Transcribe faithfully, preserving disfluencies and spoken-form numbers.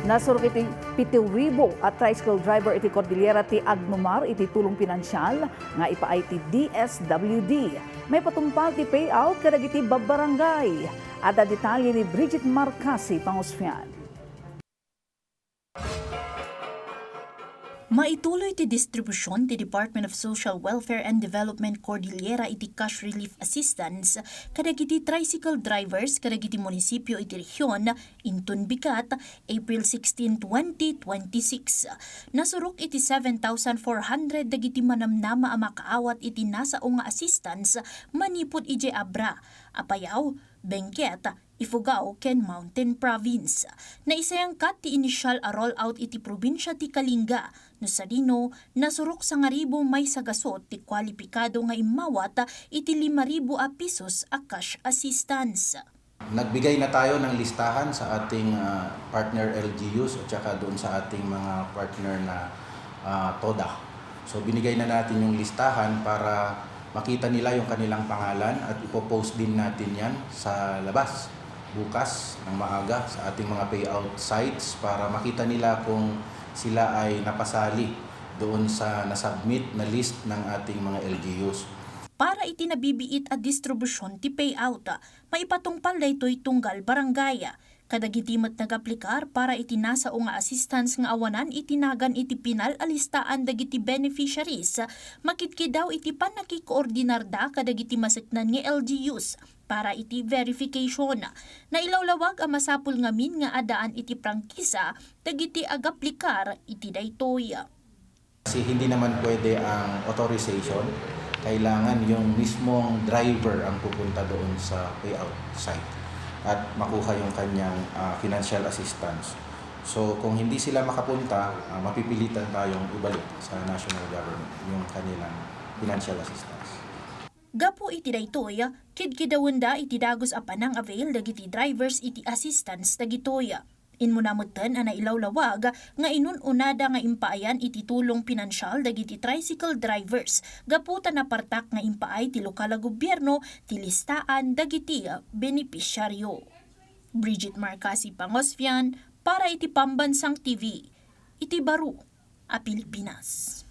Nasurok iti pito ribu a tricycle driver iti Cordillera ti agnumar iti tulong pinansial nga ipaay ti D S W D. Maipatungpal ti payout kadagiti babbarangay. Adda detalye ni Bridget Marcasi Pangosfian. Maituloy ti distribution ti Department of Social Welfare and Development Cordillera iti cash relief assistance kadagiti tricycle drivers kadagiti munisipio iti rehion inton bigat, April sixteen, twenty twenty-six. Nasurok iti seven thousand four hundred dagiti manamnama a makaawat iti nasao nga assistance manipud idiay Abra, Apayao, Benguet, Ifugao ken Mountain Province. Naisayangkat ti initial a rollout iti probinsia ti Kalinga, no sadino, nasurok sangaribu maysa gasut ti kualipikado nga immawat iti lima ribu a pesos a cash assistance. Nagbigay na tayo ng listahan sa ating, ah, partner L G Us at saka doon sa ating mga partner na, ah, TODA. So, binigay na natin yung listahan para makita nila yung kanilang pangalan at ipo-post din natin yan sa labas bukas ng maaga sa ating mga payout sites para makita nila kung sila ay napasali doon sa nasubmit na list ng ating mga L G Us. Para iti nabibiit a distribusyon ti payout, maipatungpal daytoy tunggal barangay. Kadagiti met nagaplikar para iti nasao nga assistance nga awanan iti nagan iti pinal a listaan dagiti beneficiaries, makidkidaw iti pannakikoordinarda kadagiti maseknan nga L G Us para iti verification. Nailawlawag a masapul ngamin nga addaan iti prangkisa dagiti agaplikar iti daytoy. Kasi hindi naman pwede ang authorization. Kailangan yung mismong driver ang pupunta doon sa payout site at makuha yung kanyang, ah, financial assistance. So, kung hindi sila makapunta, ah, mapipilitan tayong ibalik sa national government yung kanilang financial assistance. Gapu iti daytoy, kidkidawenda iti dagus a panang-avail dagiti drivers iti assistance dagitoy. Immuna metten a nailawlawag nga inun-unada nga impaayan iti tulong pinansial dagiti tricycle drivers gapu ta napartak nga impaay ti lokal a gobierno ti listaan dagiti benepisyaryo. Bridget Marcasi Pangosfian para iti Pambansang T V iti baro a Pilipinas.